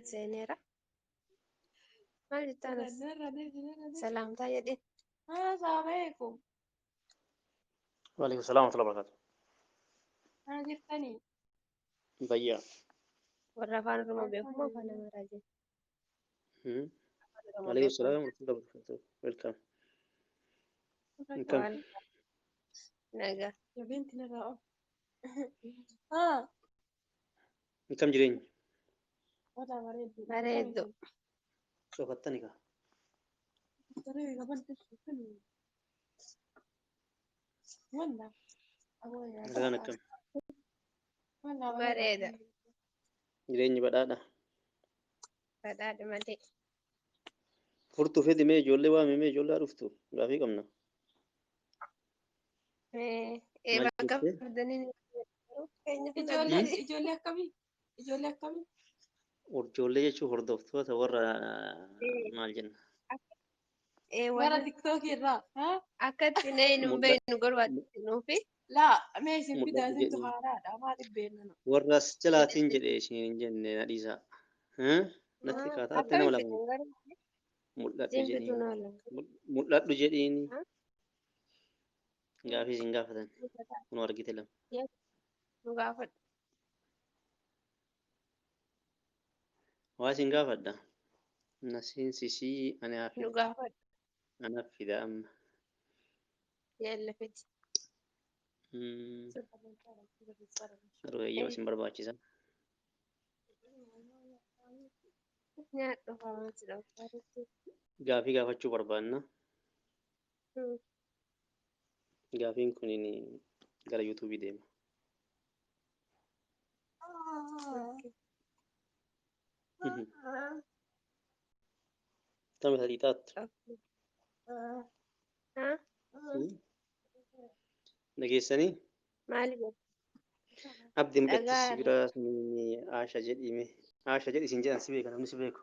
Seeneera. Maal jettaan as? Salaamtaa jedhin. Haa, salaamu. Waalaikum salaam wa rahmatullahi wa barakatuh. Haa, jirtanii? Fayyaa. Warra afaan Oromoo beeku moo afaan Amaaraa jenna? Afaan Oromoo Waalaikum beeku. salaam wa rahmatullahi wa barakatuh. Welcome. Welcome. Waan nagaa. Jabinti narraa of. Haa, Akkam jireenya? wala bareedu. Bareedu. Sofattani kaa. Walla. Nagaan akkam? Walla Bareeda. Jireenyi badhaadha. Badhaadha malee. Furtuu fidi mee ijoollee waami mee ijoollee haa dhuftu. Gaafii qabna. Ee Maal bakka jettee? fidanii keenya Ijoollee fudhate. ijoollee akkamii? Ijoollee akkamii? Ijoollee jechuun hordoftoota warra maal jenna? Ee Warra warra TikTokii irraa. Haa? akka itti nee nu Mul'adhu beeknu gorbaatti nuufi. Laa, mee isin fidaa mul'adhu isintu jedhiin. haaraadha. Maaliif beekna? Warra as jalaatiin jedhee isin hin jenne na dhiisaa. Natti kaataatti nama Akkamitti lama kun garuu mul'adhu isin fiduu jedhiin. noola. Mul'adhu jedhiin. Gaafii isin gaafatan. Kun argite lama. Nu gaafadhu. Waa isin gaafadha. Nasiin sisii ani haa Nu fidu. gaafadhu. Anaaf fida amma. Yalla fidi. Garuu eeyyama isin barbaachisa. Nyaadhu waan si dhawwaatti. Gaafii gaafachuu barbaanna. Gaafiin kun gara yuutuubii deema. Tama sadii taattu. Haa? Dhageessanii? Maali jedhu? Abdii mucattis Dhagaara. biraa Aasha jedhime. Aasha jedhi isin jedhan si beeka namni si beeku.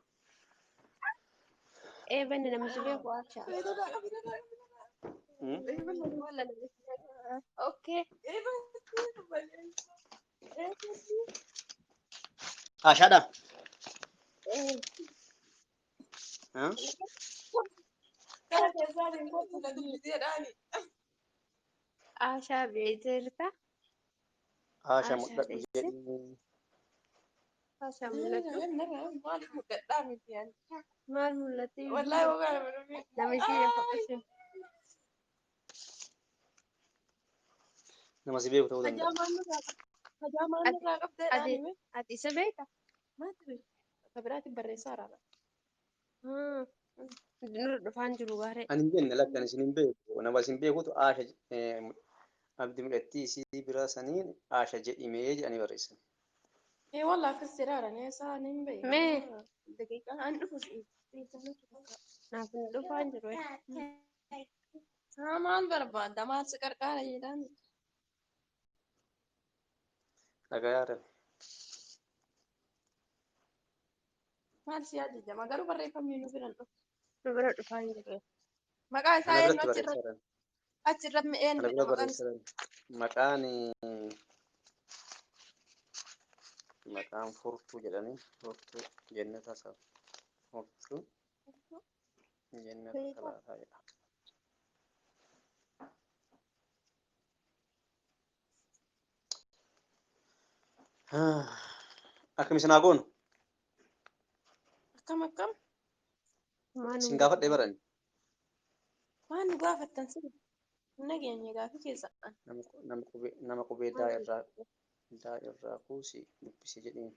Ee banne namni si beeku Aasha. Walla namni si beeku. Okay. Aashaadha? Ee. Gara keessaan hin kottu na dubbiseedhaani. Aashaa beekteerta. Aasha Aashaa mul'adhu dheesse. jedhi. Aashaa mul'attu. Maaliif mul'adhaa miti ani? Maal mul'atti? Wallaahi hogaa nama dhufe. Nama ishee fokkise. Nama si beeku ta'uu danda'a. Hajaamaan nurraa qabdeedhaani mee? Ati isa beekta? Maati beeku? Akka biraatiin barreessaa araara. Nurra dhufaan jiru gaaree. Ani hin jenne lakkan isin hin beeku. Nama isin beekutu Aasha abdii mucattii isii biraa saniin Aasha jedhimee jedhanii barreessan. Ee wallaahi akkas jedhaara nee isaa ni hin beeku. Mee? Daqiiqaa an dhufu Naaf hin dhufaan jiru. Haa maal barbaadda? Maal si qarqaara jedhaan? Dhagaa yaadame. Maal si ajajama? Garuu barreeffamni nu biran dhufu. Nu bira dhufaan jiru. Maqaa isaa Ana eenyu biratti achirra barreessaa jiran. achirra eenyu Ana bira maqaan isaa? barreessaa jiran. Maqaan maqaan furtuu jedhanii furtuu jennata sab furtuu jennata salaataa jedha. Akkam isin haa goonu? Akkam akkam? Maal Isin gaafadhee barani. Waan nu gaafattan sirri hin nageenye gaafii keessa. Nama qubee daa irraa daa irraa kuusi dubbisi jedhiin.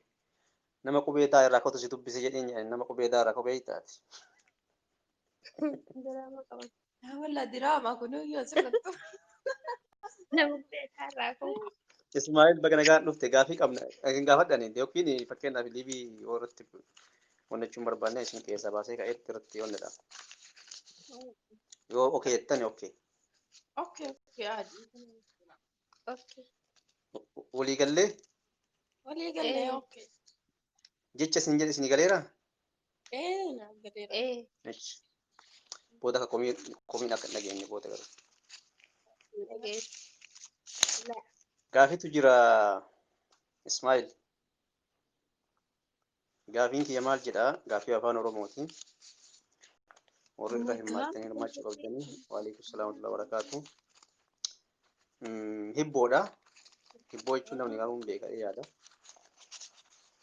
Nama qubee daa irraa kootu si dubbisi jedhiin jedhan nama qubee daa irraa kophee taati. Diraama qaban. Yaa wallaa diraamaa kun yoo asirratti. Nama beekaa irraa kun. Ismaa'eel baga nagaan dhufte gaafii qabna. Isin gaafadhani yookiin fakkeenyaaf liibii irratti wanni jechuun barbaanne isin keessaa baasee ka'eetti irratti onnedha. Yoo okee jettani okee. Okay okay adii. Okay. Walii gallee Walii gallee okay. jecha isin jedhe isin galeera? Ee naaf galeera. Ee. Booda akka komiin akka hin dhageenye booda garuu. Dhageessu. Gaafiitu jira Ismaa'eel. Gaafiin kiyya maal jedhaa? Gaafii afaan Oromooti. Warri irra hirmaattanii hirmaachuu qabdanii. Waalaikum salaam wa rahmatullahi wa barakaatu. Hibboodha. Hibboo jechuun namni garuu hin beeka yaada.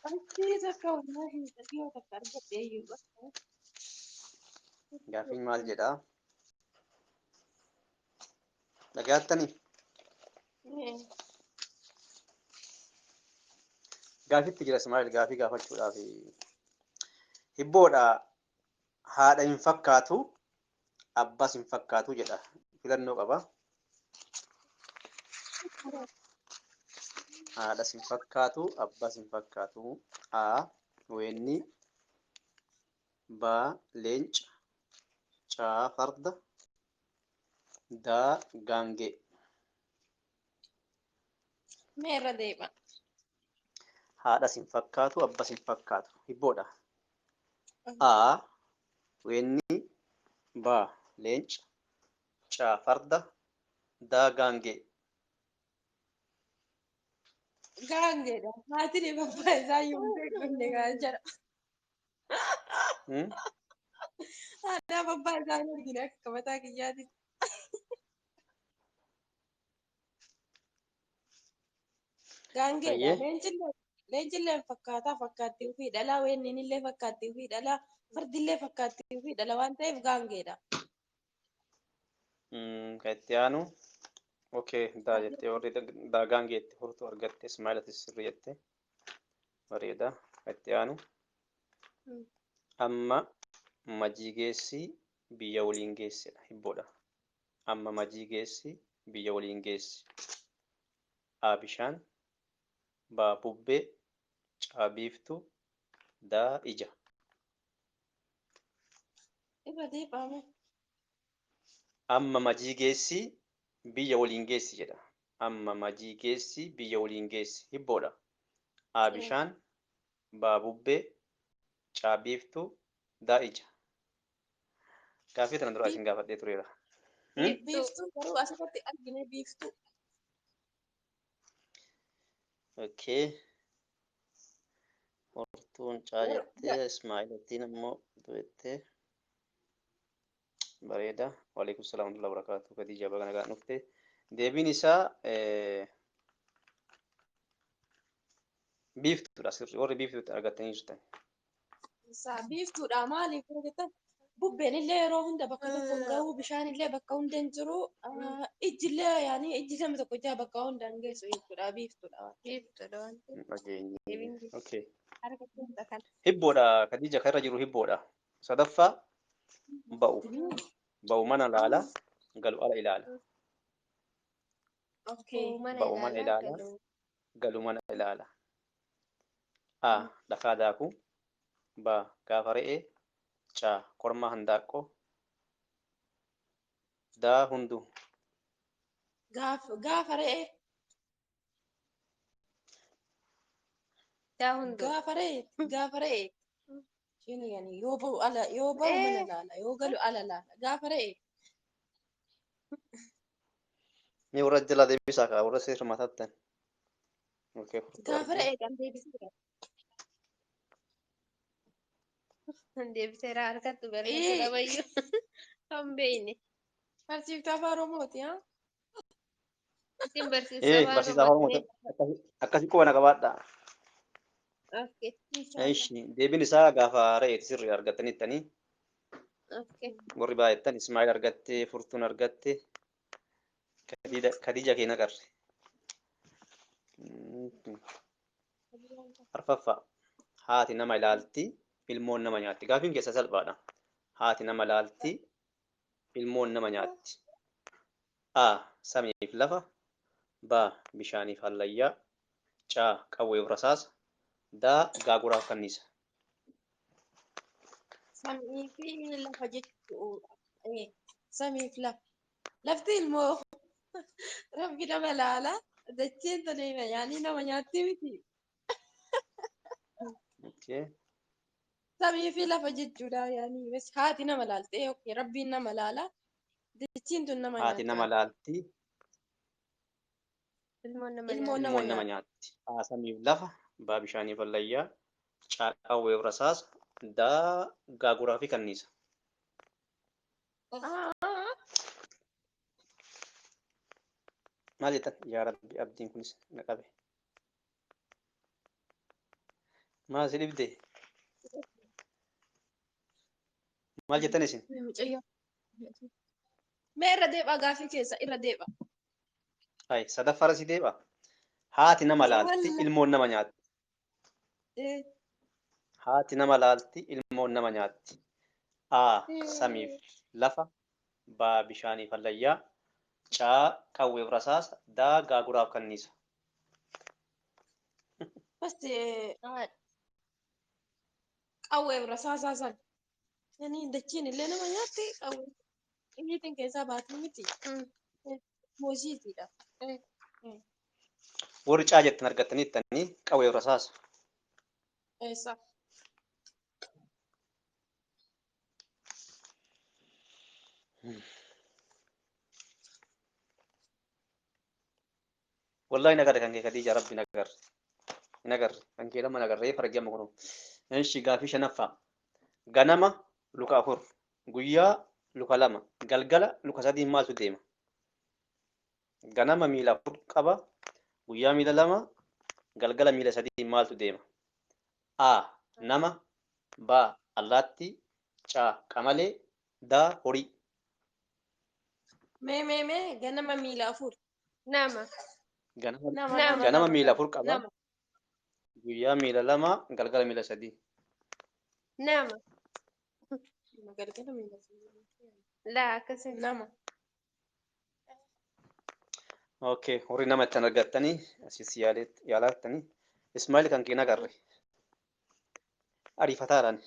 Achii takka wallaahi dhagiyoo takka argadhe iyyuu. Gaafiin maal jedhaa? Dhagaattanii? Gaafitti jira Ismaa'eel gaafii gaafachuudhaaf. Hibboodha. Haadha hin fakkaatu, abbaas hin fakkaatu jedha. Filannoo qaba. Haadhas hin fakkaatu, abbaas hin fakkaatu. A. Weenni. B. Leenca. C. Farda. D. Gaangee. Mee irra deema. Haadhas hin fakkaatu, abbas hin fakkaatu. Hibboodha. A. Weenni. B. Leenca. C. Farda. D. Gaangee. Gaangeedha. Maatiin abbaa isaa iyyuu hin beekamne gaa jira. Hmm? Haadhaaf abbaa isaa hin argine akka mataa kiyyaatti. Gaangeedha. Ayyee. Leencillee fakkaataa fakkaattii ofii dhalaa, weenniin illee fakkaattii ofii dhalaa, fardillee fakkaattii ofii dhala waan ta'eef gaangeedha. Kan itti aanu. Okay, daa jettee warri daa gaangeetti furtuu argatte Ismaa'ilatis sirrii jette. Bareeda. Kan itti aanu. Amma majii geessi biyya waliin geessedha. Hibboodha. Amma majii geessi biyya waliin geessi. A. Bishaan. B. Bubbee. C. Biiftuu. D. Ija. Irra deebame. Amma majii geessi biyya waliin geessi jedha. Amma majii geessi biyya waliin geessi. Hibboodha. A. Bishaan. B. Bubbee. C. Biiftuu. D. Ija. Gaaffii tana dura isin gaafadhee tureera. Hmm? Biiftuu garuu asirratti argine biiftuu. Okay. Hortuun caa jettee Ismaa'ilattiin immoo du'ettee bareeda. Waalaikum salaam wa rahmatullahi wa barakaatuh. Khadija baga nagaan dhufte. Deebiin isaa biiftuudha sirri warri biiftuutti argattanii jirtan. Isaa biiftuudha maaliif yoo jettan bubbeen illee yeroo hunda bakka tokko hin gahu, bishaan illee bakka hunda hin jiru, ijji illee yaani ijji namni tokko ijaa bakka hunda hin geessu jechuudha biiftuudha. Biiftuudha waan ta'eef. Dhageenye. Deebiin biiftuu. Okay. Harka keessa kana. Hibboodha Khadija kan irra jiru hibboodha. Sadaffaa ba'u. Ba'u mana laala galu ala ilaala. Okay. Ba'u mana Ba'u mana ilaalaa ilaala galu. galu mana ilaala. A. Dhakaa daakuu. B. Gaafa re'ee. C. Kormaa handaaqqoo. D. Hunduu. Gaafa re'ee Daa hunduu. gaafa re'ee isheen yaani yoo ba'u ala yoo ba'u mana laala yoo galu ala laala gaafa re'ee Mee warra jalaa deebisaa kaa warra seera mataattan. Okay, furtuu gaafa argee. re'ee kan deebisee Deebiseera harkatti barreessuu dhabayyuu. Kan beekne. Barsiiftuu afaan Oromooti haa? Isin barsiisa Ee afaan barsiisaa afaan Oromooti. Oromoo akkasii quba na qabaadha. Okay. Eishi deebiin isaa gaafa re'eeti sirrii argattaniittanii Okay. warri baay'attan Ismaa'eel argatte furtuun argatte Khadija kee naqarre. Arfaffaa haati nama ilaalti ilmoon nama nyaatti. Gaafiin keessa salphaadha. Haati nama ilaalti ilmoon nama nyaatti. A. Samiif lafa. B. Bishaaniif hallayyaa. C. Qawweef rasaasa. D. Gaaguraaf kanniisa. Samii fi lafa jechuudha. Samii fi lafa. Lafti ilmoo rabbi nama laala. Dacheen tole yaani nama nyaatti miti. Okay. Samii fi lafa jechuudha yaani bas haati nama laaltee yookiin rabbiin nama laala. Dacheen tun nama Haati nyaatti. nama laalti Ilmoon nama Ilmoon nyaata. nama ilmoon nama nyaatti. nyaatti. A. Samiif lafa. B. Bishaaniif hallayyaa. C. Qawweef rasaasa. D. Gaaguraa fi kanniisa. Maal jettan? Yaa Rabbi, abdiin kunis na qabe. Maal si dhibde? Maal jettan isin? Mucayyoo. Mee irra deeb'a gaafii keessa irra deeb'a. Hai, sadaffaarra si deeb'a. Haati nama laalti, ilmoon nama nyaatti. Haati nama laalti, ilmoon nama nyaatti. A. Samiif lafa. B. Bishaaniif hallayyaa. C. Qawweef rasaasa. D. Gaaguraaf kanniisa. Bas qawweef rasaasaa san. Yani dachiin illee nama nyaatti, qawwee xiyyiitiin keessaa baatee miti. Hojiitiidha. Warri caa jettan argattanii ittanii qawweef rasaasa. Eessa? Wallahi nagarre kan kee Khadija, Rabbi nagarre. Nagarre kan kee lama nagarree fargi amma kunoo. Inshi gaafii shanaffaa. Ganama luka 4, guyyaa luka 2, galgala luka 3 maaltu deema? Ganama miila 4 qaba, guyyaa miila 2, galgala miila 3 maaltu deema? A. Nama. B. Allaattii. C. Qamalee. D. Horii. Mee mee mee, ganama miila 4. Nama. Ganama, Nama. Nama. ganama miila 4 qaba. Nama. Guyyaa miila 2, galgala miila 3. Nama. Galgala miila 3. Laa, akkasii. Nama. Okay, horii nama ittiin argattanii asis yaalaattanii. Ismail kan kee nagarre. Ariifataadhaan.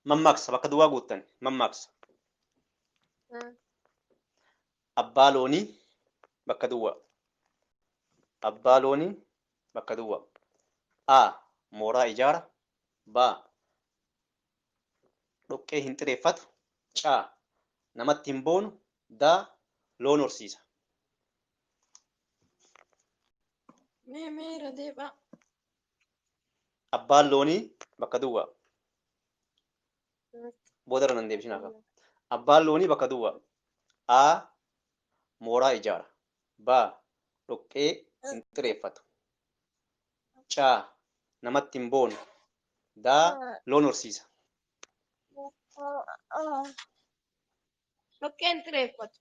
Mammaaksa bakka duwwaa guuttan. Mammaaksa. Abbaa loonii bakka duwwaa. Abbaa loonii bakka duwwaa. A. Mooraa ijaara. B. Dhoqqee hin xireeffatu. C. Namatti hin boonu. D. Loon horsiisa. Mee mee, irra deeb'a. Abbaan loonii bakka duwwaa. Booda irra nan deebisina akka. Abbaan loonii bakka duwwaa. A. Mooraa ijaara. B. Dhoqqee hin xireeffatu. C. Namatti hin boonu. D. Loon horsiisa. Dhoqqeen xireeffatu.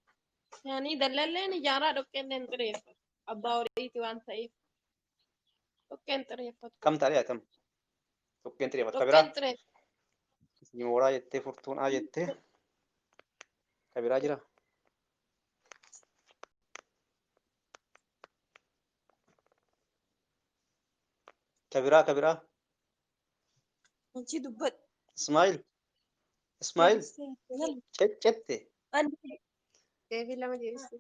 Yani dallalleen ijaaraa, dhoqqeelleen xireeffatu. Abbaa horiiti waan ta'eef. Dhoqqeen xireeffatu. Kam ta'a kam? Dhoqqeen xireeffatu. Ka biraa? Dhoqqeen xireeffatu. Mooraa jettee, furtuun A jettee. Ka biraa jira? Ka biraa, ka biraa? Achi dubbadhu. Ismail. Ismail. Cette. Deebii lama deebiste.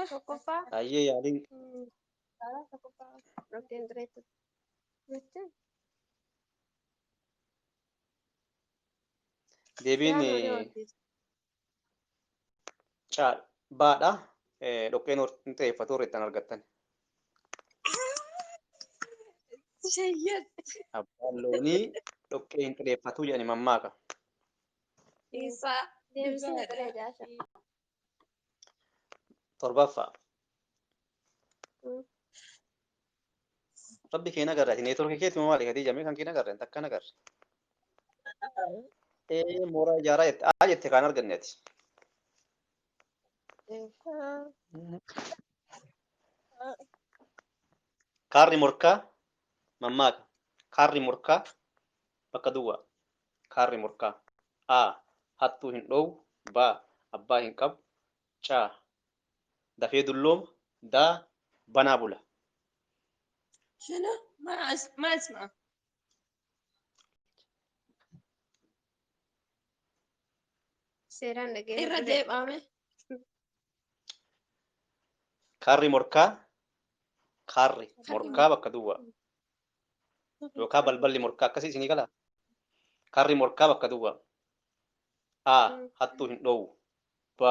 Tokkoffaa. Ayyee, yaaliin. Tokkoffaa dhoqqeen xireeffatu. Jechuun. Deebiin Yaan horii horsiisa. caa baadha. Dhoqqeen hin xireeffatu warri ittiin argattan. Shayyad. Abbaan loonii dhoqqee hin xireeffatu jedhani mammaaka. Isaa. Deebisee xireeffata jaasha. Torbaffaa. Rabbi kee nagarra. Ati neetworkii keetti maali Khadija? Mee kan kee nagarra? Takka nagarra. Ee, mooraa ijaaraa jette. Aa jette kaan arganne ati. Kaarri morkaa mammaaka. Kaarri morkaa bakka duwwaa. Kaarri morkaa. A. Hattuu hin dhoowwu. B. Abbaa hin qabu. C. Dafee dullooma. D. Banaa bula. شنو؟ ما اسمع. Seeraan Irra dhageeffatu. deeb'ame. Kaarri morkaa. Kaarri morkaa bakka duwwaa. Yookaan balballi morkaa akkasii isinii galaa? Kaarri morkaa bakka duwwaa. A. Hattuu hin dhoowwu. B.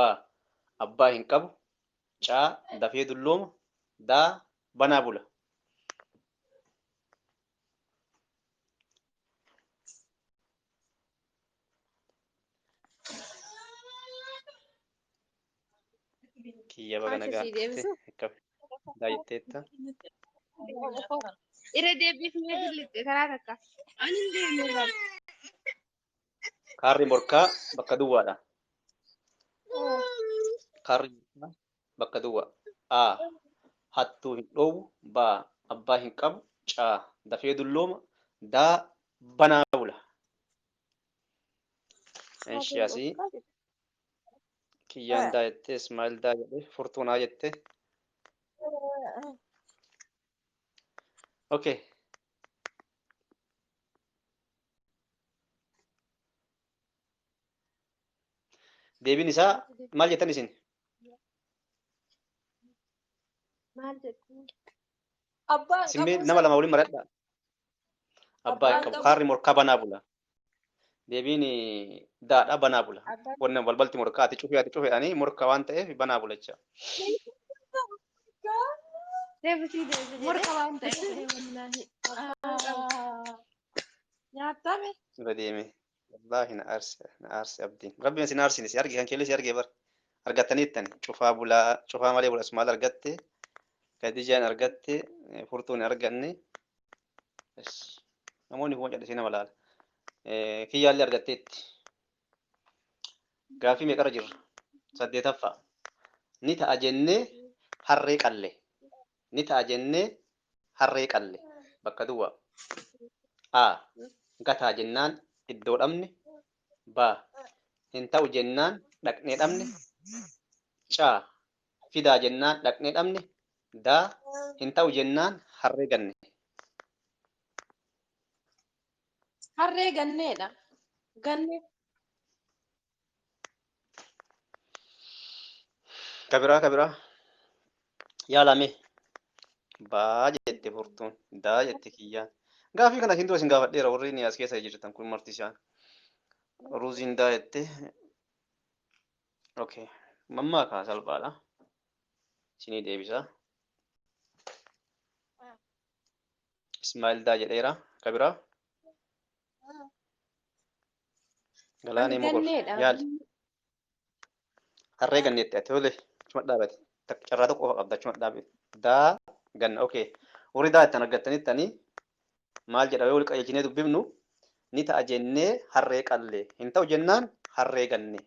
Abbaa hin qabu. C. Dafee dullooma. D. Banaa bula. Kiyya baga Haasha nagaan sii dhufte. deebisu. Akka daayitteetta. Irra deebifnee dillixxe karaa takka. Ani hin deemne bara. Kaarri morkaa bakka duwwaadha. Kaarri morkaa bakka duwwaa. A. Hattuu hin dhoowwu. B. Abbaa hin qabu. C. Dafee dullooma. D. Banaa bula. Inshi asii kiyyaan daa jette, Ismaa'il daa jedhe, Furtuunaa jette. Okay. Deebiin isaa maal jettan isin? Maal jettu? Abbaan Simmee qabu nama lama waliin maradhaa. Abbaa hin Abbaan qabu. qabu. Kaarri morkaa banaa bula. Deebiin daadha banaa bula. Abbaan Wanna balbalti morkaa ati cufee ati cufeedhaanii morkaa waan ta'eef banaa bula jecha. deebisii deebise jedhee. Morka waan ta'eef wallaahi. Abbaan qabu. Nyaatame. Irra deeme. Wallaahi na aarse na aarse abdiin. Rabbiin si na aarsine si arge kan keellee si arge bar. Argattaniittan cufaa bulaa cufaa malee bula Ismaa'il argatte. Khadijaan argatte furtuun hin arganne. Namoonni kun callisee nama laala. Kiyyaallee argatteetti. Gaaffii meeqarra jirra? Saddeetaffaa. Ni ta'a jennee harree qalle. Ni ta'a jennee harree qalle. Bakka duwwaa. A. Gataa jennaan iddoo dhabne. B. Hin ta'u jennaan dhaqnee dhabne. C. Fidaa jennaan dhaqnee dhabne. D. Hin ta'u jennaan harree ganne. Harree ganneedha. Ganne. Kabiraa kabiraa. Yaalame. Baa jette furtuun. Daa jette kiyyaan. Gaaffii kana isin dura isin gaafadheera warri inni as keessa jirtan kun marti isaan. Ruuziin daa jette. Okay. Mammaa kaa salphaadha. Isinii deebisa. Ismaa'il daa jedheera. Kabiraa. Galaanee Ani mogor. ganneedha. Yaali. Harree ganneetti ati tole. Achuma dhaabate. Carraa tokko qofa qabda achuma dhaabe. Daa ganna. Okay. Warri daa ittiin argattanittanii maal jedha yoo wal qajeelchinee dubbifnu ni ta'a jennee harree qalle. Hin ta'u jennaan harree ganne.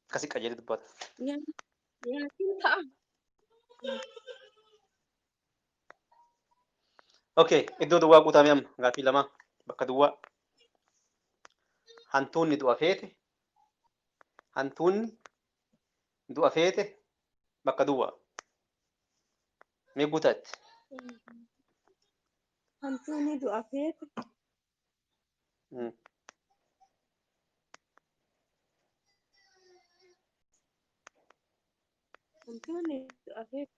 Akkasi qajeelee dubbata. Nyaatiin ta'a. Okay. Iddoo duwwaa guutame amma gaaffii lama bakka duwwaa. Hantuunni du'a feete. Hantuunni du'a feete bakka duwwaa. Mee guutaatti? Hantuunni du'a feete. Hantuunni du'a feete.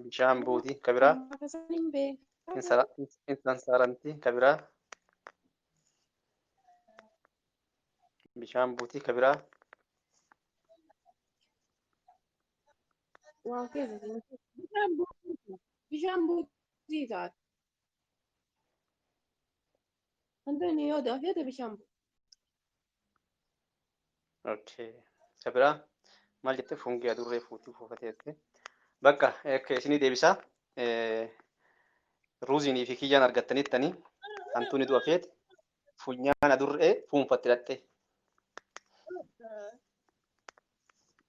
Bishaan buuti kabiraa. Akkasumas hin beeku. Insaarantii kabiraa. Bishaan buutii kabiraa. Waa keessa jiru. Bishaan buutii. Bishaan buutii taate. Hantuunni yoo du'a feete bishaan buutii. Okay. Kabiraa maal jette fungee adurree fuutii fuufateette. Bakka akka isinii deebisaa. Ruuziinii fi kiyyaan argattanittanii hantuunni du'a feete funyaan adurree fuunfatte dhatte.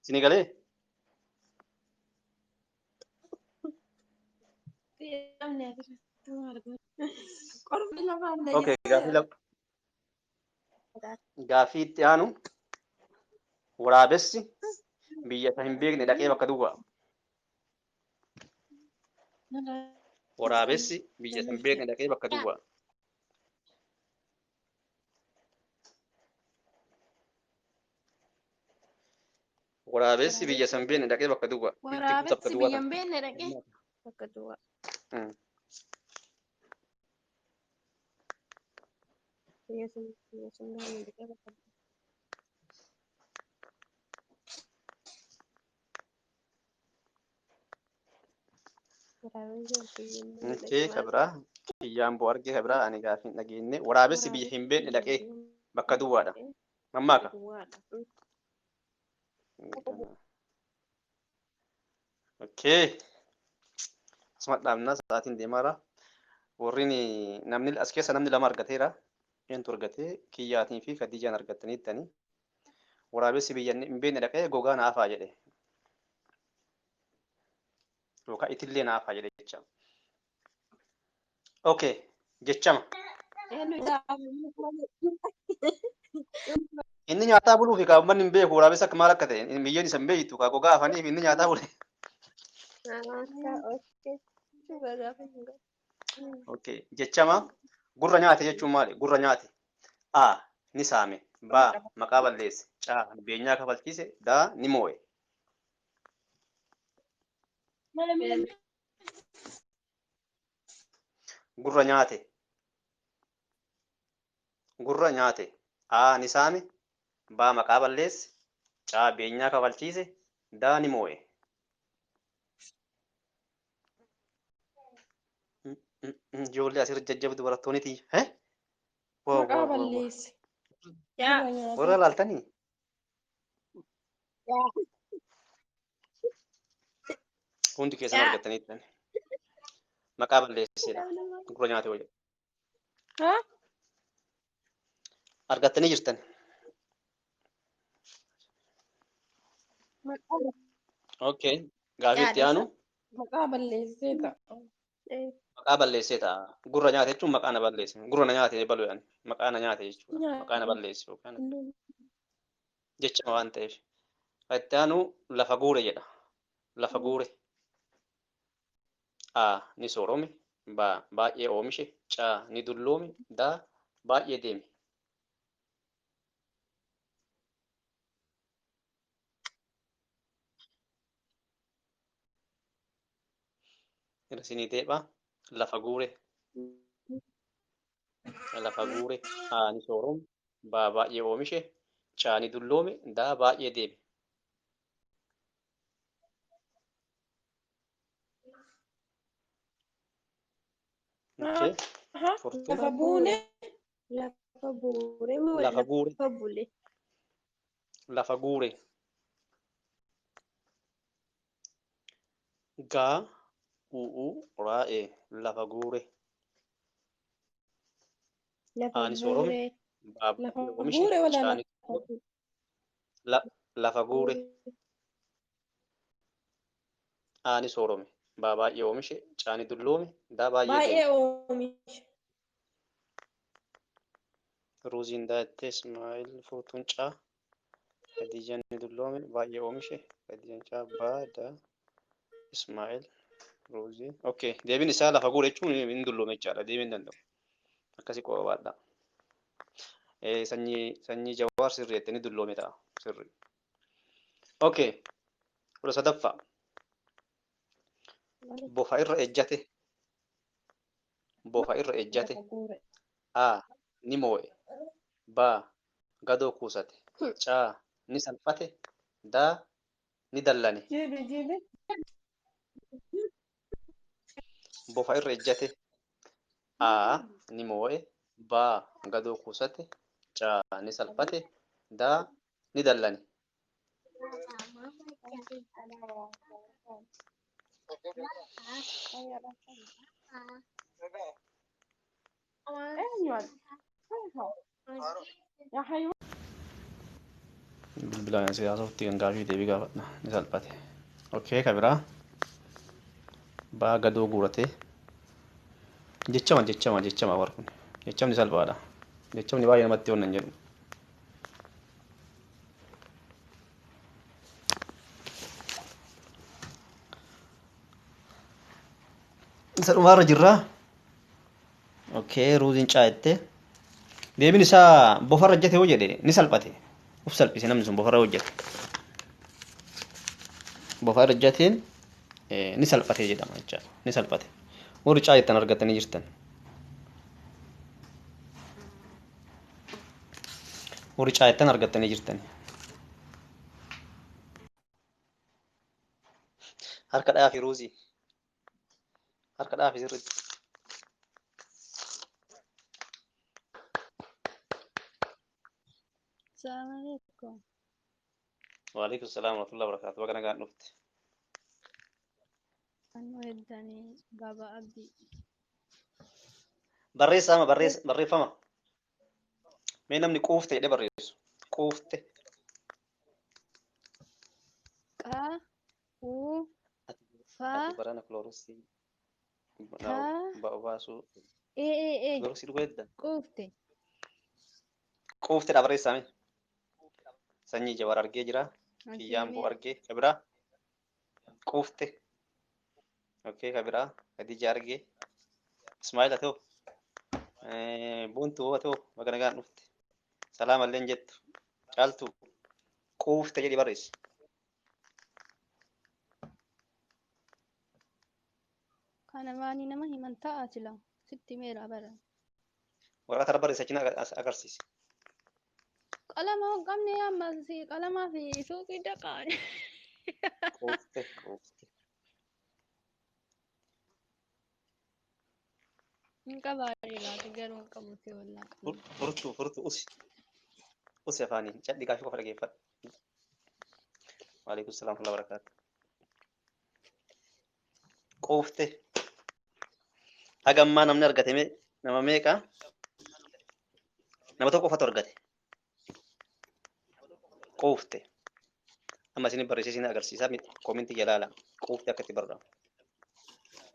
Isinii galee? Qormi lafaan Okay, gaaffii lama. Gaaffii itti aanu waraabessi biyya isa hin beekne dhaqee bakka duwwaa. Waraabessi biyya isa hin beekne dhaqee bakka duwwaa. Waraabessi biyya isa hin beekne dhaqee bakka duwwaa. Itti guuta bakka Waraabessi duwwaa biyya kana. hin beekne dhaqee. Bakka duwwaa. Biyya sun biyya sun beekne dhaqee bakka duwwaa. Waraabessi biyya hin beekne Okay, dhaqee maal? kabiraa kiyyaan boo argee kabiraa ani gaaffii hin dhageenye. Waraabessi biyya hin beekne dhaqee bakka duwwaadha. Mammaaka. Duwwaadha. Okay. Asuma dhaabnaa sa'aatiin deemaara. Warreen namni as keessa namni lama argateera. Eentu argatee kiyyaatii fi Khadijaan argataniittani. Waraabessi biyya hin beekne dhaqee gogaa naafaa jedhe. Yookaan itillee naafaa jedhe jecha. Okay. Jechama. Inni nyaataa buluu fi uummanni hin beeku waraabessa akka maal akka ta'e biyyeen isa hin beektu kaa gogaa hafaniif inni nyaataa bule. Okay. Jechama gurra nyaate jechuun maali? Gurra nyaate. A. Ni saame. B. Maqaa balleesse. C. Beenyaa kafalchiise. D. Ni moo'e. Gurra nyaate. Gurra nyaate. A. Ni saame. B. Maqaa balleesse. C. Beenyaa kafalchiise. D. Ni moo'e. Ijoollee asirra jajjabdu barattoonni tiyya. Maqaa balleesse. Warra laaltanii? Hundi keessan argataniitti. Maqaa balleessedha. Gurra nyaate wayya. Argattanii jirtan. Okay. Gaafii itti aanu. Maqaa balleessee ta'a. Maqaa balleessee ta'a. Gurra nyaate jechuun maqaa na balleesse. Gurra na nyaate balu yaani. Maqaa na nyaate jechuudha. Maqaa na balleesse yookaan jechama waan ta'eef. Itti aanu lafa guure jedha. Lafa guure. A. Ni soorome. B. Baay'ee oomishe. C. Ni dulloome. D. Baay'ee deeme. Irra deebi'a. Lafa guure. Lafa guure. A. Ni soorome. B. Baay'ee oomishe. C. Ni dulloome. D. Baay'ee deeme. Okay. Lafa buune. Lafa buure. Lafa guure. Lafa bule. Lafa guure. Gaa. U'u. Raa'e. Lafa guure. Lafa A. Ni soorome. buure. B. Lafa Baay'ee oomishe. guure wala C. Ni lafa guure. A. Ni soorome. B. Baay'ee oomishe. C. Ni dulloome. D. Baay'ee Baay'ee deeme. oomishe. Ruuziin daa'ittee Ismaa'eel furtuun C. Khadijaan ni dulloome. Baay'ee oomishe. Khadijaan C. B. D. Ismaa'eel ruuzii. Okay. Deebiin isaa lafa guure jechuun hin dulloome jechaadha. Deebiin hin danda'u. Akkasii qobaadha. Sanyii Jawaar sirrii jettee ni dulloome ta'a. Sirrii. Okay. 13ffaa. Bofa irra ejjate. Bofa irra ejjate. A. Ni moo'e. B. Gadoo kuusate. C. Ni salphate. D. Ni dallane. Jibi jibi. Bofa irra ejjate. A. Ni moo'e. B. Gadoo kuusate. C. Ni salphate. D. Ni dallane. Bilbilaan siyaasa ofitti kan gaafii deebii gaafadha. Ni salphate. Okay, ka biraa. Baa gadoo guuratee. Jechama jechama jechama warri kun. Jechamni salphaadha. Jechamni baay'ee namatti onna hin jedhu. Isa dhumaarra jirraa. Okay, ruuziin caayattee. Deebiin isaa bofarra hojjete yoo jedhe ni salphate. Uf salphise namni sun bofarra hojjete. Bofarra hojjeteen ni salphate jedhama jechaadha. Ni salphate. Warri caayattan argatanii jirtan. Warri caayattan argatanii jirtan. Harka dhaafi ruuzii. Harka dhaafi sirriitti. Assalamu alaikum. Waalaikum salaam warahmatullahi wabarakatuh. Baga nagaan dhufte. Annoo heddanii Baabaa Abdii. Barreessama barreeffama. Mee namni quufte jedhee barreessu. Quufte. Qaa uu faa Ati barana kiloorosii taa baasuu ee ee ee kiloorosii dhuguu hedda. Quufte. Quuftedha barreessame. Sanyii Jawaar argee jira. Kiyyaan boo Argee argee. Kabiraa. Quufte. Okay, kabiraa. Khadija argee. Ismaa'il haa ta'u. Boontuu haa ta'u. Baga nagaan dhufte. Salaam illee jettu. Caaltuu. Quufte jedhi barreessi. Kana maanii nama himan ta'a sila sitti meera bara. Waraqaa irra barreessi achi agarsiisi. Qalama hin qabne amma qalamaa fi suuqii dhaqaa. Quufte quufte. Hin qabaadhe laata garuu hin qabu si wallaa qalama. Furtuu furtuu usi. Usi afaaniin cadhi gaafii qofa dhageeffadhu. Waalaikum salaam wa barakaatu. Quufte. Haga ammaa namni argate nama meeqa? Nama tokko qofatu argate. Quufte. Amma isin barreessee isin agarsiisa. Koomentii jalaa ilaala. Quufte akka itti barraa'u.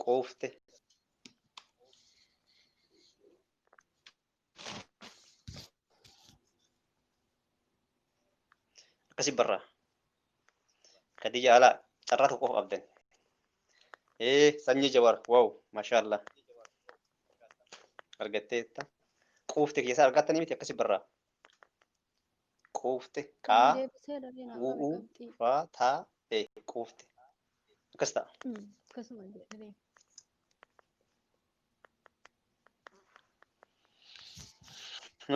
Quufte. Akkasi barraa. Khadija alaa carraa tokko qofa qabdan. Ee sanyii Jawaar wow maashaallah argatteetta. Quufte keessaa argattanii miti akkasi barraa. Quufte qaa Deebisee dhabee naa qabe u'uu qabxii. faa taa e quufte akkas ta'a. Akkasuma jedhee.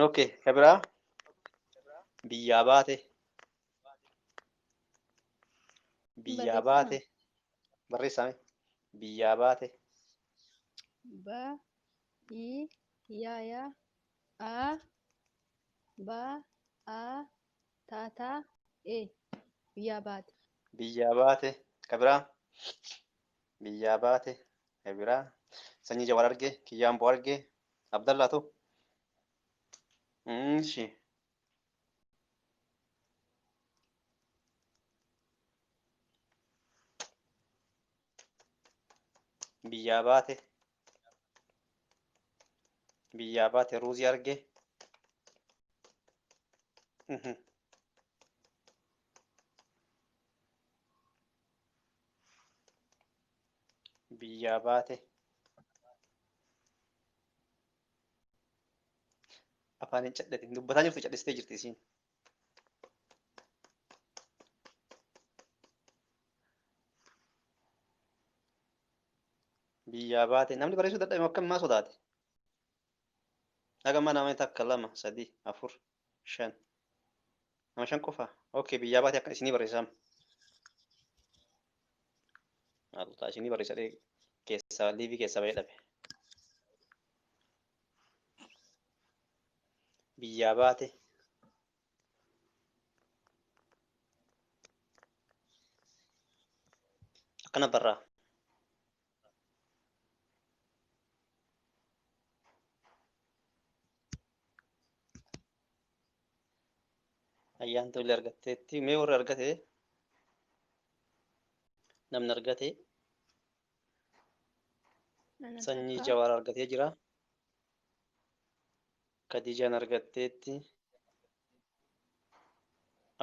Okay, kabiraa biyyaa baate biyyaa Barreeffama. baate barreessame biyyaa baate Ba i ya ya a ba a ta ta e biyyaa baate. Biyyaa baate kabiraa biyyaa baate kabiraa sanyii Jawaar arge kiyyaan boo arge Abdallaatu. Ishi biyyaa baate biyyaa baate ruuzii arge. Biyyaa baate afaan hin cadhatin dubbataa jirtu cadhistee jirti isiin. Biyyaa baate namni barreessuu dadhabe akkam maa sodaate? Haga mana nama takka lama sadi afur shan nama shan qofa. Okay, biyyaa baate akka isinii barreessam. Maaltu isinii barreessa keessaa liivii keessaa bahee dhabe. Biyyaa baate akkana barraa. Ayyaantu illee argatteetti. Mee warri argate namni argate Nana sanyii takka. Jawaar argatee jira. Khadijaan argatteetti.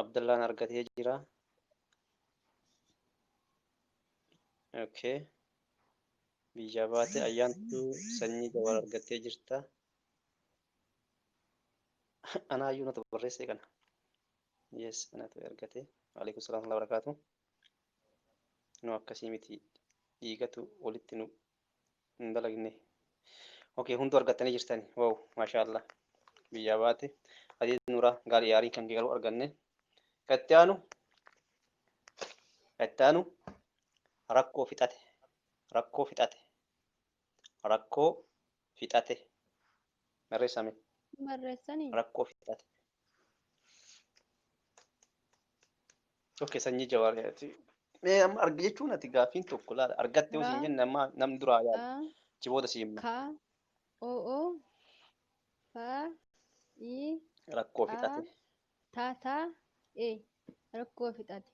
Abdallaan argatee jira. Okay. Biyyaa baate ayyaantu sanyii Jawaar argattee jirta. Anaayyuu natu barreesse kana. Yes, anatu argate. Waalaikum salaam wa barakaatu. Nu akkasii miti dhiigatu walitti nu hin dalagne. Okay, hunduu argattanii jirtani. Wow, maashaallah. Biyyaa baate. Adii nuraa gaarii yaarii kan garuu arganne. Gatti aanu rakkoo fixate. Rakkoo fixate. Rakkoo fixate. Barreessame. Barreessanii. Rakkoo fixate. Okay, sanyii Jawaar Mee amma arga jechuun ati gaaffiin tokko laala argatte yoo siin Ra jenne amma namni duraa yaala. A Achi booda si himna. K O O F I Rakkoo A fixate. Ta Ta E rakkoo fixate.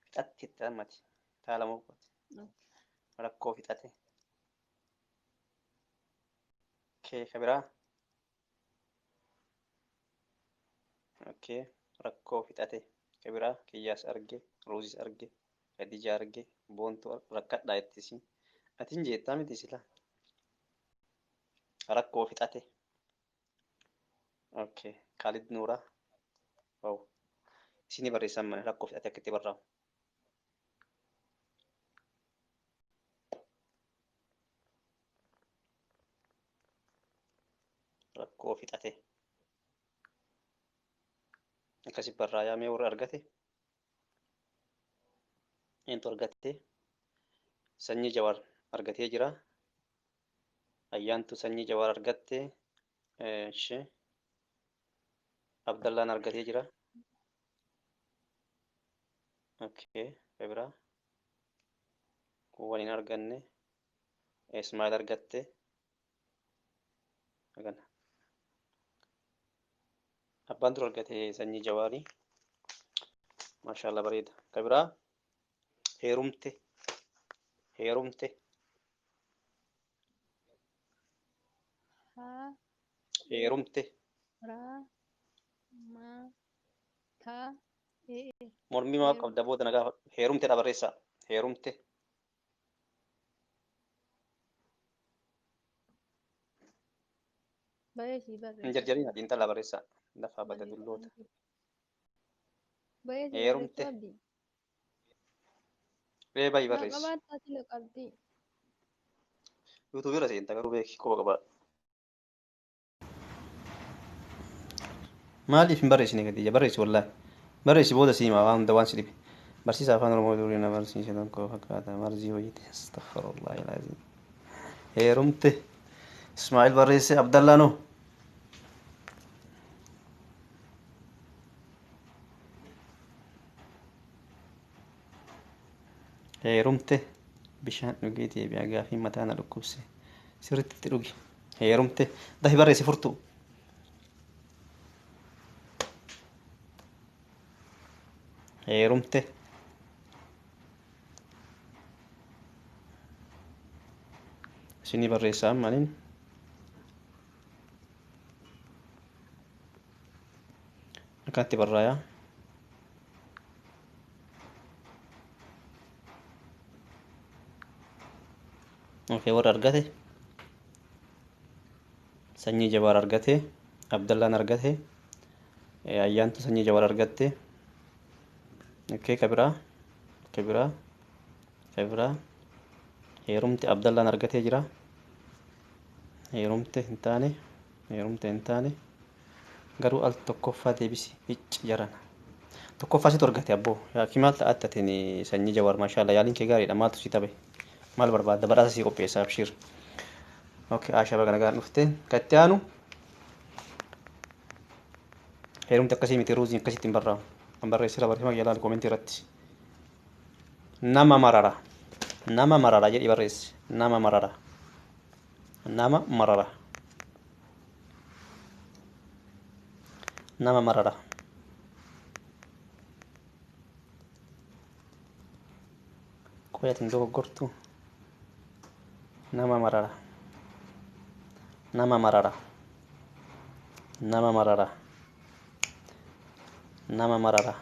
Fixatte itti ammati. Taa lama uffate. Rakkoo fixate. Kee ka biraa. Okay. Rakkoo fixate. Ka biraa kiyyaas arge, ruuzis arge, Khadija arge, boontuu rakkadhaa ittisi. Ati hin jettaa miti sila. Rakkoo fixate. Okay. Khalid Nuuraa. Wow. Isinii barreessan mana rakkoo fixate akka itti barraa'u. Rakkoo fixate. Akkasi barraayaa mee warra argate? Eentu argate? Sanyii Jawaar argatee jira. Ayyaantu sanyii Jawaar argatte. Ishee Abdallaan argatee jira. Okay. Biraa. Kuuwwan hin arganne. Ismaa'eel argatte. Hagana. Abbaan dura argate sanyii Jawaarii. Maashaallah bareeda. Ka biraa heerumte. Heerumte. H Heerumte. R M T E E Mormii maaf qabda heerumte. Booda na gaafadhu. Heerumte dha barreessaa. Heerumte. Bayee sii Hin barreessa. jarjariin xiinxalaa barreessaa. Lafaa bada dulloota. Bayee sii Heerumte. barreessuu abdii. Ee bayi Naa barreessi. qabaattaa sila qabdii. Yuutuubii irra seenta garuu beeki quba qabaa. Maaliif hin barreessine Khadija? Barreessi wallaahi. Barreessi booda siima waan hunda waan si dhibe. Barsiisa afaan Oromoo durii na barsiise tokko fakkaata. Marzii wayiiti. Astaghfirullahi alazim. Heerumte. Ismaa'il barreesse Abdallaa noo. Heerumte. Bishaan dhugee deebi'a gaafii mataa na dhukkubse. Sirriitti itti dhugi. Heerumte. Dafi barreessi furtuu. Heerumte. Isinii barreessaa maaliin? Akkanatti barraayaa. Okay, warra argate. Sanyii Jawaar argate. Abdallaan argate. Ayyaantu sanyii Jawaar argatte. Okay, ka biraa. Ka biraa. Ka biraa. Heerumte Abdallaan argatee jira. Heerumte hin taane. Heerumte hin taane. Garuu al tokkoffaa deebisi. Icci jarana. Tokkoffaa situ argate abboo. Yaaki maal ta'atta atin sanyii Jawaar maashaalla yaaliin kee gaariidha maaltu si tabe. Maal barbaadda badhaasa sii qopheessa abshiir. Okay, Aashaa baga nagaan dhufte. Ka itti aanu heerumti akkasii miti ruuziin akkasitti hin barraa'u. Kan barreessira barreeffama kiyya laali koomentii irratti. Nama marara. Nama marara jedhi barreessi. Nama marara. Nama marara. Nama marara. Qoyatiin dogoggortu. Nama marara. Nama marara. Nama marara. Nama marara.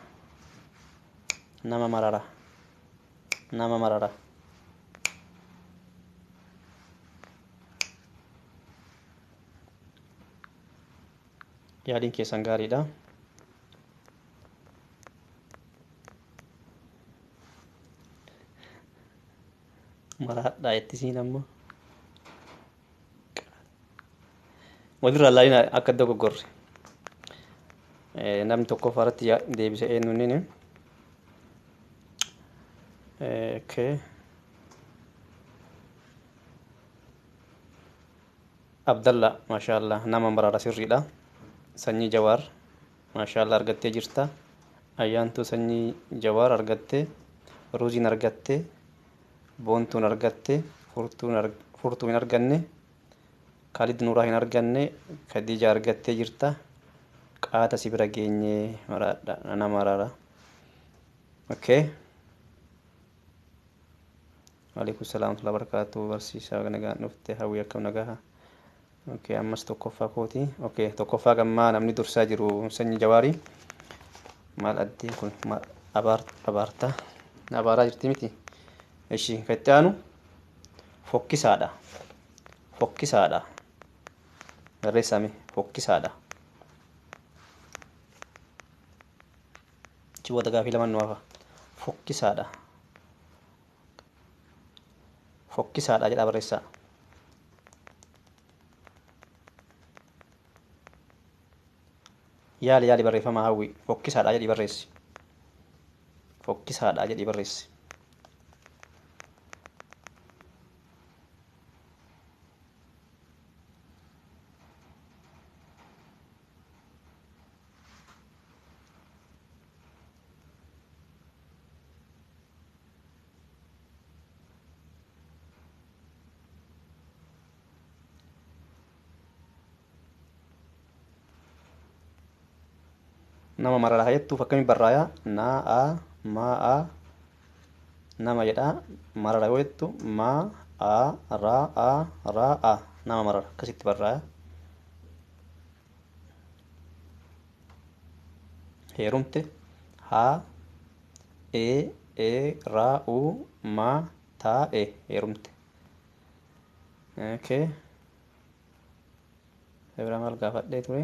Nama marara. Nama marara. Yaaliin keessan gaariidha. Maraadhaa ittisiin ammoo. Walirraa laalina akka dogoggorre. Namni tokkoffaa irratti deebise eenyuun inni? Okay. Abdalla maashaallah nama maraara sirriidha. Sanyii Jawaar maashaallah argattee jirta. Ayyaantuu sanyii Jawaar argatte, Ruuziin argatte, Boontuun argatte, Furtuu hin arganne, Kaalid Nuuraa hin arganne, Khadiija argattee jirta. Qaata si bira geenye maraadha nama maraara. Okay. Waalaikum salaam wa rahmatullahi wa barakaatuh. Barsiisaa nagaan dhufte, hawwii akkam nagaha. Okay, ammas tokkoffaa kooti. Okay, tokkoffaa gammaa namni dursaa jiru sanyii Jawaarii. Maal addeen kun abaarta abaaraa jirti miti. Ishi kan itti aanu fokkisaadha. Fokkisaadha. Barreessame fokkisaadha. Achi booda gaafii lama nu hafa. Fokkisaadha. Fokkisaadha jedhaa barreessaa. Yaali yaali barreeffama hawwi. Fokkisaadha jedhii barreessi. Fokkisaadha jedhii barreessi. Nama mararaa jettuuf akkamiin barraayaa? Na a ma a nama jedhaa. Marara yoo jettu ma a ra a ra a nama marara akkasitti barraaya. Heerumte ha e e ra u ma ta e heerumte. Okay. Biraa maal gaafadhee ture?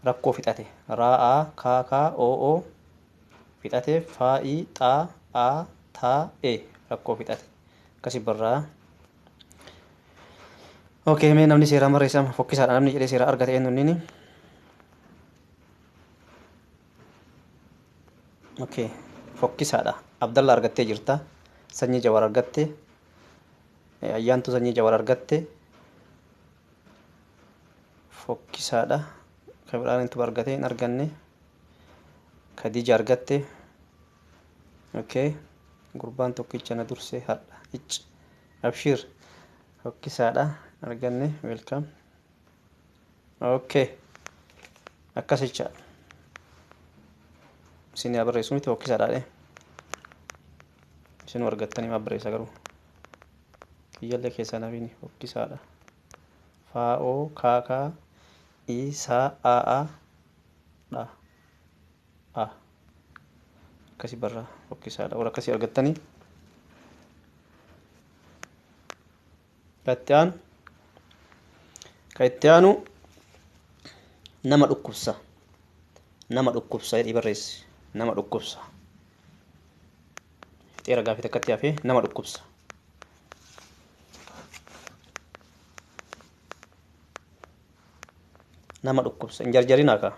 Rakkoo fixate. Raa a kaa kaa o o fixate faa i xaa a taa e rakkoo fixate. Akkasi barraa. Okay, mee namni seeraan barreessama fokkisaadha namni jedhee seera argate eenyu inni? Okay, fokkisaadha. Abdalla argattee jirta. Sanyii Jawaar argatte. Ayyaantuu sanyii Jawaar argatte. Fokkisaadha. Kan biraan intu argate hin arganne. Khadija argatte. Okay. Gurbaan tokkicha na dursee hadha. Icci. Abshir. Fokkisaadha. Arganne. Welcome. Okay. Akkasicha. Isin yaa barreessu miti fokkisaadha dhe. Isin argattanii maa barreessa garuu. Kiyyallee keessaa nafiini fokkisaadha. Faa o kaa kaa i saa a a dha a akkasii barraa fokkisaadha. Warra akkasii argattanii. Kan itti aanu kan itti aanu nama dhukkubsa. Nama dhukkubsa jedhii barreessi. Nama dhukkubsa. Fixeera gaafii takkatti hafee nama dhukkubsa. Nama dhukkubsa. Hin jarjarinaa kaa.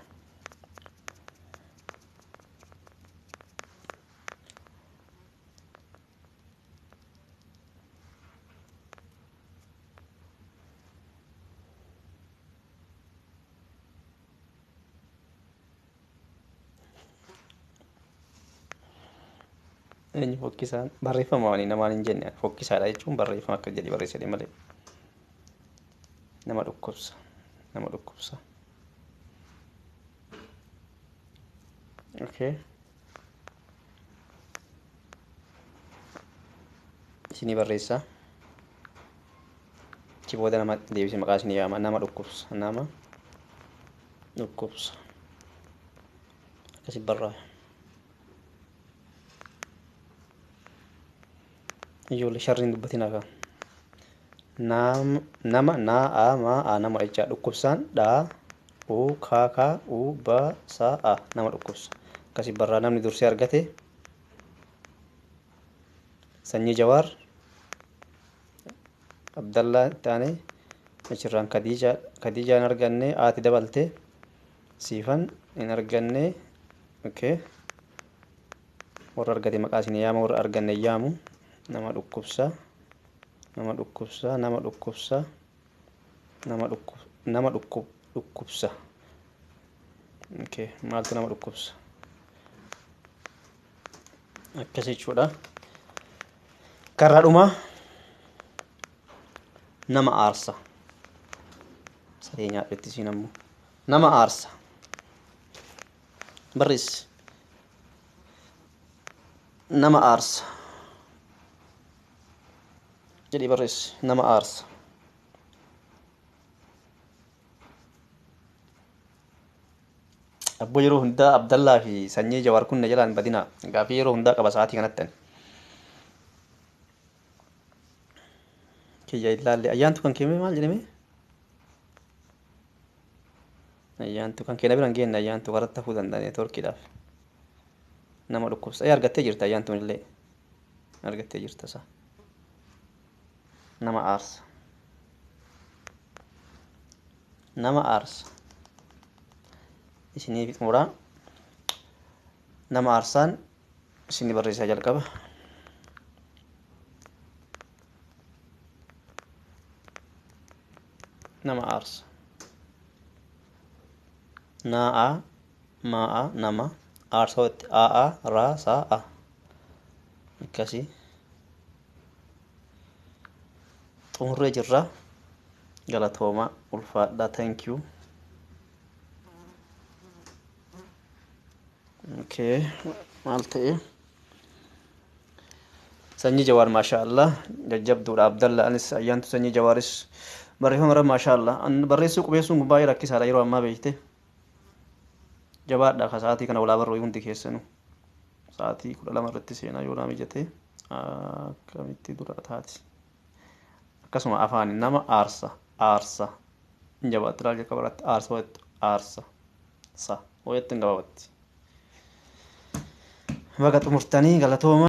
Eenyu fokkisaan barreeffama waan namaan hin jenne fokkisaadha jechuun barreeffama akka jedhi barreessanii malee. Nama dhukkubsa. Nama dhukkubsa. Okay. Isinii barreessaa. Achi booda nama deebisee maqaa isinii yaama. Nama dhukkubsa. Nama dhukkubsa. Akkasi barraa'e. Ijoollee sharriin dubbatinaa kaa. Nama naa a ma a nama jechaa dhukkubsaan dhaa u kaa kaa u ba sa a nama dhukkubsa. Akkasi barraa namni dursee argate sanyii Jawaar Abdallaa itti aanee achirraan Khadiija Khadiija hin arganne haati dabalte Siifan hin arganne. Okay. Warra argate maqaa isin yaama warra arganne yaamu. Nama dhukkubsa. Nama dhukkubsa. Nama dhukkubsa. Nama dhukkub nama dhukkub Dhukkubsa. Okay, maaltu nama dhukkubsa? Akkas jechuudha. Karraa dhumaa nama aarsa. Saree nyaadhetti isiin ammoo. Nama aarsa. Barreessi. Nama aarsa. Jedhii barreessi. Nama aarsa. Abboo yeroo hundaa Abdallaa fi sanyii Jawaar kun na jalaan badina. Gaafii yeroo hundaa qaba sa'aatii kanatti ani. Kiyya ilaalle ayyaantu kan keeme maal jedhame? Ayyaantu kan keenya bira hin geenne ayyaantu karatti hafuu danda'a neetwoorkiidhaaf. Nama dhukkubsa. Ee argattee jirta ayyaantuun illee. Argattee jirta isaa. Nama aarsa. Nama aarsa. Isinii xumuraa. Nama aarsaan isinii barreessaa jalqaba. Nama aarsa. Naa'a maa'a nama aarsa watti aa'a raa saa'a akkasii xumurree jirra. Galatooma ulfaadhaa, thank you. Okay, maal ta'e? Sanyii Jawaar maasha Allah jajjabduudha. Abdalla anis ayyaantu sanyii Jawaaris barreeffama irra maasha Allah. Barreessuu qubeessuun kun baay'ee rakkisaadha yeroo ammaa beekte. Jabaadha ka sa'aatii kana walaa barruu hundi keessanuu. Sa'aatii 12 irratti seenaa yoo naa mijate akkamitti dura taati. Akkasuma afaani nama aarsa aarsa hin jabaatti laal jalqaba irratti aarsa wayittu aarsa sa wayittu hin gabaabatti. Baga xumurtanii galatooma.